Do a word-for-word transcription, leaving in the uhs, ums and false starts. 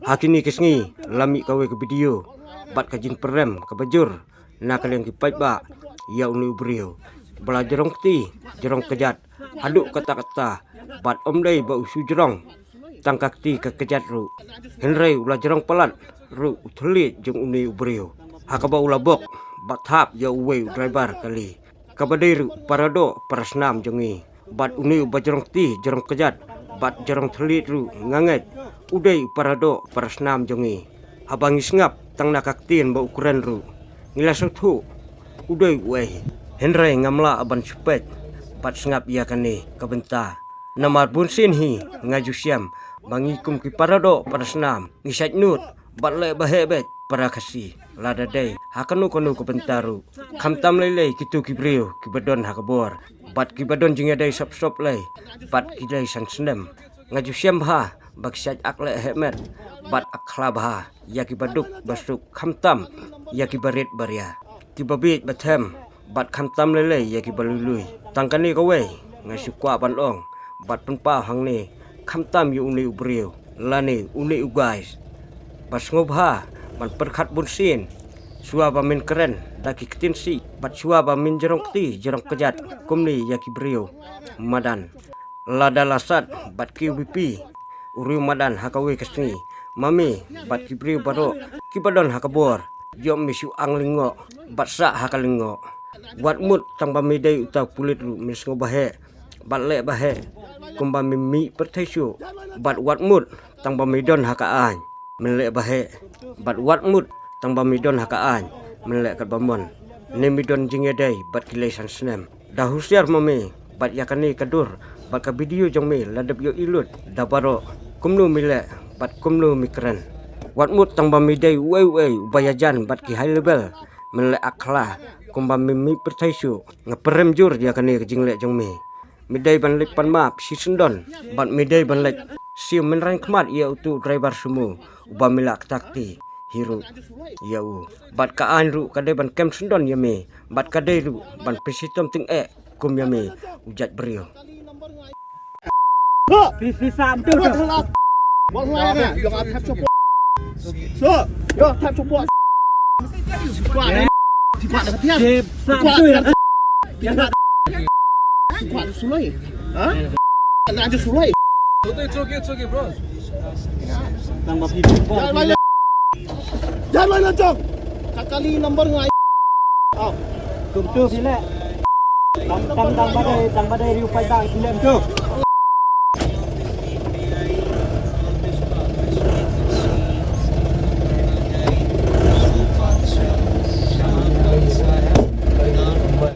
Ha kine ki sngi la mih kawei ka video bad ka jingpyrem kaba jur na ka liang ki paidbah ïa une u briew ba la jrong kti jrong kjat haduh katta katta bad ym dei ba u shu jrong tang ka kti ka kjat ruh, hynrei u la jrong palat ruh u thylliej jong une u briew ha kaba u la bok bad thap ïa uwei u driver kali kaba dei ruh paradoh parasnam jong ngi. Bad une uba jrong kti jrong kjat bad jrong thylliej ruh nga ngeit u dei u paradoh parasnam jong ngi. Haba ngi sngap tang na ka ktien ba u kren ruh ngi la sngewthuh u dei uei. Hynrei ngam lah ban shu peit bad sngap ïa kane ka bynta. Namar bunsien hi nga ju shem ba ngi kum ki paradoh parasnam ngi shait nud bad leh ba heh beit para Khasi lada dei ha kano kano ka bynta ruh. Khamtam lei lei kito ki briew kiba don ha ka bor bad kiba don jingïadei sop sop lei bad ki dei san snem. Nga ju shem bha ba ki shait ak leh heh met bad ak khla bha ïa kiba duk ba suk khamtam ïa kiba rit ba ria, kiba bieit ba them bad khamtam lei lei ïa kiba lui lui. Tang kane kawei nga shu kwah ban ong bad pynpaw hangne khamtam ïa une u briew lane une u guys ba sngewbha ban pyrkhat bunsien shuwa ba men kren da ki ktien sih bad shuwa ba men jrong kti jrong kjat kumne ïa ki briew madan. Lada la sat bad ki U B P u riew madan ha kawei ka sngi ma me bad ki briew baroh kiba don ha ka bor ïoh me shu ang lyngngoh bad sah ha ka lyngngoh. Wat mut tang ba me dei uta u pulit ruh me sngew ba heh bad leh ba heh kumba me mih pyrthei shuh. Bad wat mut tang ba me don ha ka aiñ men leh ba heh bad wat mut tang ba me don ha ka aiñ men leh katba mon ne me don jingïadei bad ki lei san snem. Da husiar ma me bad ïa kane ka dur bad ka video jong me la dep ïohi lut da baroh kumno me leh bad kumno me kren. Wat mut tang ba me dei uei uei uba ïajan bad ki high level men leh ak khla kumba me mih pyrthei shuh. Nga pyrem jur ïa kane ka jingleh jong me. Me dei ban leit pan map shi syndon bad me dei ban leit siew mynrang khmat ïa utu u driver sumo uba me la kta kti hi ruh ïa u. Bad ka aiñ ruh ka dei ban kem syndon ïa me bad ka dei ruh ban pynshitom tyngeh kum ïa me u jait briew. Phi phi sam tu. Phi sam tu. Suloi. Ha? Anak aja suloi. It's okay, it's okay, bro. Tang ba phi. Jangan main, jangan main, Jong. Kakali number ngai. Ah. Tum tu phi le. Tang tang tang ba dei, tang ba dei riu pai tang phi le tu.